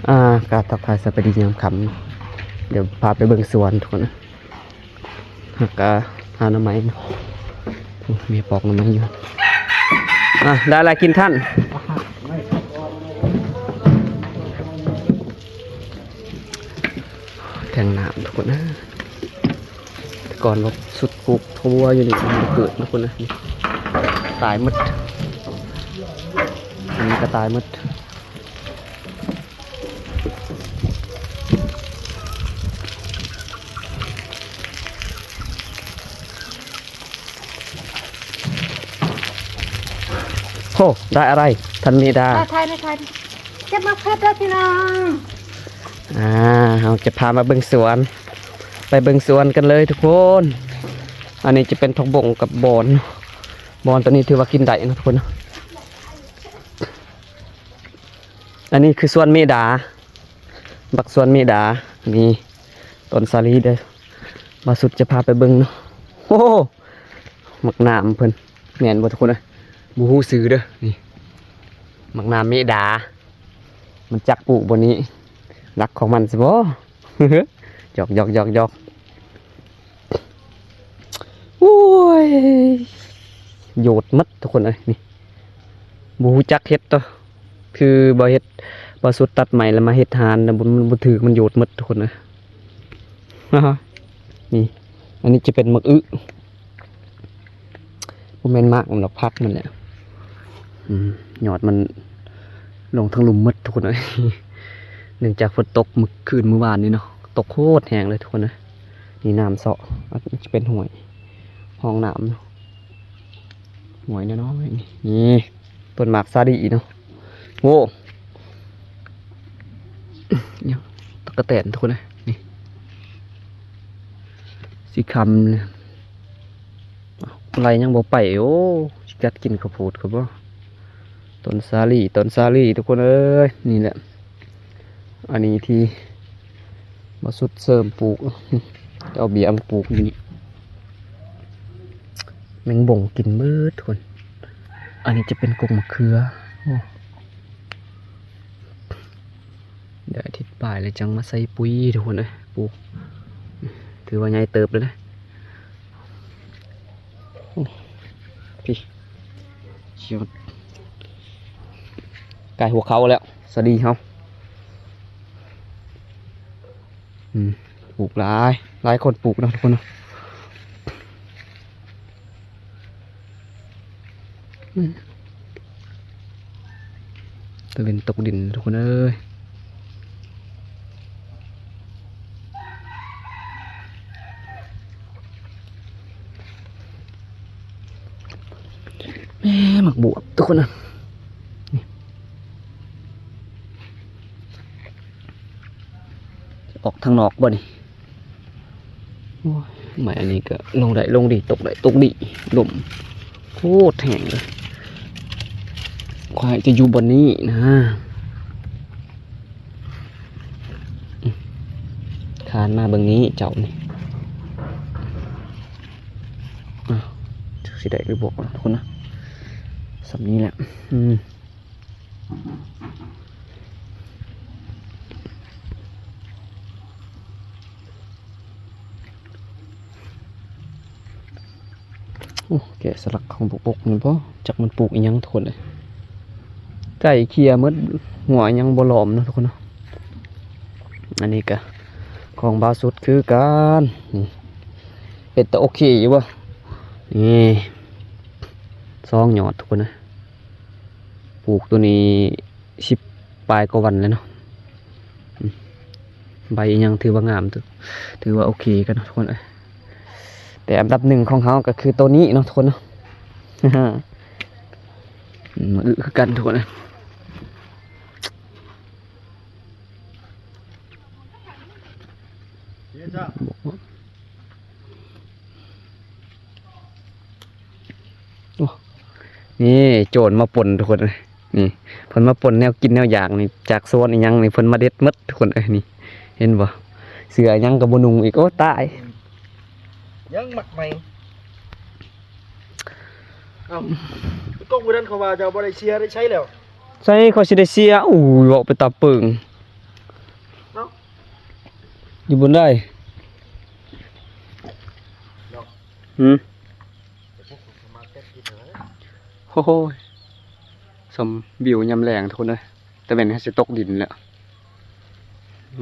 ອ່າ ກາບທັກທາຍສະບາຍດີຍາມຄ່ຳ. ດຽວພາໄປເບິ່ງສວນທຸກຄົນ. ຫາກະຫາໜໍ່ໄມ້ເນາະ. ໂອ້ ມີປອກໜໍ່ໄມ້ຢູ່. ອ່າ ໄດ້ລະ ກິນທ່ານ. ແທງນ້ຳທຸກຄົນເອີຍ. ແຕ່ກ່ອນວ່າສຸດປູກຖົ່ວຢູ່ນີ້ ມັນບໍ່ເກີດທຸກຄົນເອີຍ. ຕາຍໝົດ. ອັນນີ້ກໍຕາຍໝົດ. ໂອ້ ໄດ້ອະໄລ ທ່ານເມດາ? ຖ່າຍ ຖ່າຍ ເກັບໝາກເຜັດເດີພີ່ນ້ອງ. ອ່າ ເຮົາຈະພາມາເບິ່ງສວນ ໄປເບິ່ງສວນກັນເລີຍທຸກຄົນ. ອັນນີ້ຈະເປັນຜັກບົ້ງກັບບອນ. ບອນໂຕນີ້ຖືວ່າກິນໄດ້ເນາະທຸກຄົນເນາະ. ອັນນີ້ຄືສວນເມດາ. ບັກສວນເມດາ ນີ້ຕົ້ນສາລີເດີ. ບ່າວສຸດຈະພາໄປເບິ່ງເນາະ. ໂອ້ໂຫ ໝາກໜາມເພິ່ນ ແມ່ນບໍ່ທຸກຄົນເອີຍ? ບໍ່ຮູ້ຊື່ເດີ. ນີ້ ໝາກໜາມເມດາ. ມັນຈັກປູກບ່ອນນີ້ ຫຼັກຂອງມັນຊິບໍ່? ຫຍອກໆໆໆ. ໂອ້ຍ ໂຍດໝົດທຸກຄົນເອີຍ. ນີ້ ບໍ່ຮູ້ຈັກເຮັດເນາະ. ຄືບໍ່ເຮັດ ບໍ່ສຸດຕັດໄມ້ແລ້ວມາເຮັດຫານນະ ບໍ່ ມັນບໍ່ຖືກ ມັນໂຍດໝົດທຸກຄົນເອີຍ. ນີ້ ອັນນີ້ຈະເປັນໝາກອຶ ບໍ່ແມ່ນໝາກມັນດອກ ຜັກມັນແຫຼະ. ອືມ ຍອດມັນລົງທາງລຸ່ມໝົດທຸກຄົນເອີຍ. ເນື່ອງຈາກຝົນຕົກມື້ຄືນມື້ວານນີ້ເນາະ ຕົກໂຄດແຮງເລີຍທຸກຄົນເອີຍ. ນີ້ນ້ຳເຊາະ ອາດຈະເປັນຫ້ວຍ ຮ່ອງນ້ຳ ຫ້ວຍນ້ອຍໆ. ນີ້ ນີ້ ຕົ້ນໝາກສາລີເນາະ. ໂອ້ ຫຍັງ ຕັກກະແຕນທຸກຄົນເອີຍ. ນີ້ ສີຄຳ ໄລ່ຍັງບໍ່ໄປ. ໂອ້ ຊິກັດກິນເຂົ້າໂພດເຂົາບໍ່? ຕົ້ນສາລີ ຕົ້ນສາລີທຸກຄົນເອີຍ. ນີ້ແຫຼະ ອັນນີ້ທີ່ບໍ່ສຸດເສີມປູກ ຈະເອົາເບ້ຍມາປູກຢູ່ນີ້. ແມງບົງກິນໝົດທຸກຄົນ. ອັນນີ້ຈະເປັນກົກມະເຂືອ. ໂອ້ ໄດ້ອາທິດປາຍແລ້ວຈັ່ງມາໃສ່ປຸ໋ຍທຸກຄົນເອີຍ. ປູກ ຖືວ່າໃຫຍ່ເຕີບແລ້ວເດ້. ພີ້ ໃກ້ຫົວເຂົ້າແລ້ວ ສາລີເຮົາ. ອືມ ປູກຫຼາຍ ຫຼາຍຄົນປູກເນາະທຸກຄົນເນາະ. ອືມ ຕາເວັນຕົກດິນທຸກຄົນເອີຍ. ແໝ່ ໝາກບວບທຸກຄົນນະ ນີ້ ອອກທາງນອກບໍ່ນີ້? ໂອ້ຍ ໄມ້ອັນນີ້ກໍລົງໄດ້ລົງດີ ຕົກໄດ້ຕົກດີ ລົມໂຄດແຮງເລີຍ. ຂ້ອຍຈະຢູ່ບ່ອນນີ້ນະ ຄານມາເບິ່ງນີ້ເຈົ້ານີ້. ອ້າວ ຈັກຊິໄດ້ຫຼືບໍ່ທຸກຄົນນະ ສ່ຳນີ້ແຫຼະ. ອືມ ໂອ້ ແກະສະຫຼັກຂອງບົກໆນີ້ບໍ່ ຈັກມັນປູກອີ່ຫຍັງທຸກຄົນເອີຍ. ໃກ້ເຄຍໝົດ ຫົວຍັງບໍ່ຫຼອມເນາະທຸກຄົນເນາະ. ອັນນີ້ກະຂອງບ່າວສຸດຄືກັນ ນີ້ ເປັນຕາໂອເຄຢູ່ບໍ່? ນີ້ ສອງຍອດທຸກຄົນເອີຍ. ປູກໂຕນີ້ສິບປາຍກວ່າວັນແລ້ວເນາະ. ອືມ ໃບອີ່ຫຍັງຖືວ່າງາມ ຖືວ່າໂອເຄກັນເນາະທຸກຄົນເອີຍ. ແຕ່ອັນດັບໜຶ່ງຂອງເຮົາກໍຄືໂຕນີ້ເນາະທຸກຄົນເນາະ. ອືມ ມາອຶຄືກັນທຸກຄົນເອີຍ. ໂອ້ ນີ້ໂຈນມາປົນທຸກຄົນເອີຍ. ນີ້ເພິ່ນມາປົນແນວກິນແນວຢາກນີ້ ຈາກສວນອີ່ຫຍັງນີ້ ເພິ່ນມາເດັດໝົດທຸກຄົນເອີຍ. ນີ້ເຫັນບໍ່ ເສື້ອຫຍັງກໍບໍ່ນຸ່ງອີກ. ໂອ້ ຕາຍ ຍັງໝາກໃໝ່. ເອົ້າ ຕົກມື້ນັ້ນເຂົາວ່າເຈົ້າບໍ່ໄດ້ເສຍໄດ້ໃຊ້ແລ້ວ. ໃສຂ້ອຍຊິໄດ້ເສຍ? ໂອ້ຍ ເວົ້າໄປຕາເປີງ. ຢູ່ບ່ອນໃດ? ຫືມ? ໂອ້ໂຫ ຊົມວິວຍາມແລງທຸກຄົນເອີຍ. ຕາເວັນເຮົາຊິຕົກດິນແລ້ວ.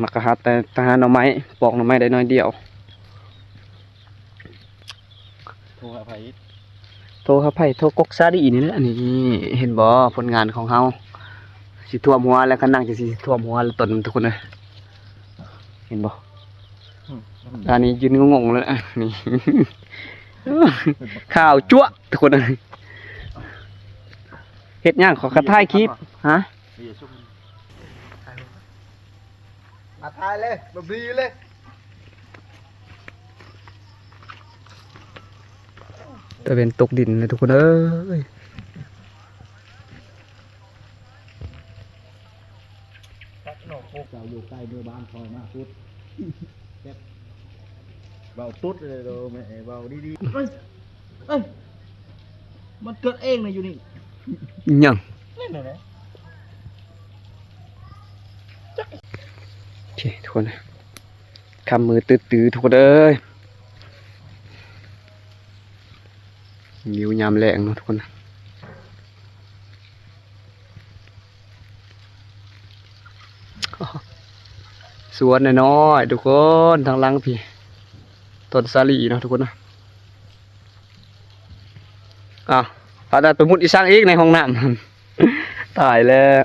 ມັກກະຫາແຕ່ ແຕ່ຫາໜໍ່ໄມ້ ປອກໜໍ່ໄມ້ໄດ້ໜ້ອຍດຽວ. ໂທຫາໃຜ? ໂທຫາໃຜ? ໂທກົກສາລີນີ້ແຫຼະ. ນີ້ ເຫັນບໍ່ ຜົນງານຂອງເຮົາ ຊິຖ້ວມຫົວແລ້ວ. ຄັນນັ່ງຈັ່ງຊີ້ຊິຖ້ວມຫົວແລ້ວຕົນ ທຸກຄົນເອີຍ. ເຫັນບໍ່? ອືມ ອືມ ອັນນີ້ຢືນງົງໆແລ້ວ ນີ້ ຂາວຈັ້ວະ ທຸກຄົນເອີຍ. ເຮັດຫຍັງ? ຂໍກະຖ່າຍຄລິບ. ຮະ? ມາຖ່າຍເລີຍ ບໍ່ບລີເລີຍ. ຕາເວັນຕົກດິນເລີຍທຸກຄົນເອີຍ. ເຈົ້າຢູ່ໃກ້ເມືອບ້ານຄອຍມາສຸດ. ເວົ້າຕຸດເລີຍໂດ ແມ່ເວົ້າດີໆ. ເອີຍ ເອີຍ ມັນເກີດເອງນະຢູ່ນີ້. ຫຍັງ? ນີ້ນະ. ໂອເຄ ທຸກຄົນ ຄ່ຳມືຕື້ໆ ທຸກຄົນເອີຍ. ວິວຍາມແລງເນາະທຸກຄົນ. ສວນນ້ອຍໆ ທຸກຄົນ ທາງຫຼັງພີ້ ຕົ້ນສາລີເນາະທຸກຄົນເນາະ. ອ້າວ ພາກັນໄປມຸດອີ່ສັງອີກໃນຫ້ອງນ້ຳ. ຕາຍແລ້ວ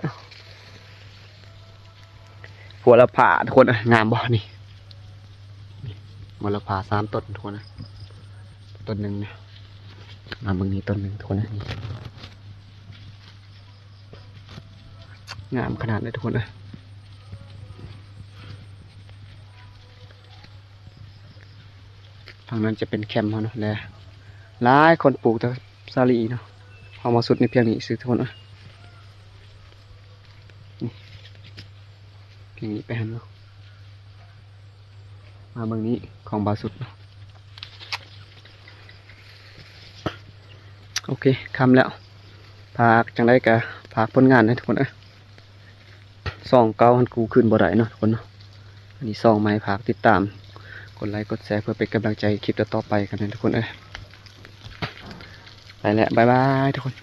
ຫົວລະພາທຸກຄົນເອີຍ. ງາມບໍ່ນີ້? ນີ້ ຫົວລະພາສາມຕົ້ນທຸກຄົນເອີຍ. ຕົ້ນໜຶ່ງນີ້ ມາເບິ່ງນີ້ຕົ້ນໜຶ່ງທຸກຄົນເອີຍ. ນີ້ ງາມຂະໜາດເລີຍທຸກຄົນເອີຍ. ຝັ່ງນັ້ນຈະເປັນແຄມເຮົາເນາະ ແລະ ຫຼາຍຄົນປູກແຕ່ສາລີເນາະ. ເຮົາມາສຸດໃນພຽງນີ້ຊື່ທຸກຄົນເອີຍ. ນີ້ ພຽງນີ້ໄປຫັ້ນເນາະ. ມາເບິ່ງນີ້ຂອງບ່າວສຸດເນາະ. ໂອເຄ ຄ່ຳແລ້ວ. ຝາກຈັ່ງໃດກະຝາກຜົນງານໃຫ້ທຸກຄົນເອີຍ. ຊ່ອງເກົ່າຫັ້ນກູ້ຄືນບໍ່ໄດ້ເນາະທຸກຄົນເນາະ. ອັນນີ້ຊ່ອງໃໝ່ ຝາກຕິດຕາມ ກົດໄລກົດແຊ ເພື່ອເປັນກຳລັງໃຈຄລິບຕໍ່ໆໄປກັນເດີທຸກຄົນເອີຍ. ໄປແລ້ວ ບາຍບາຍທຸກຄົນ.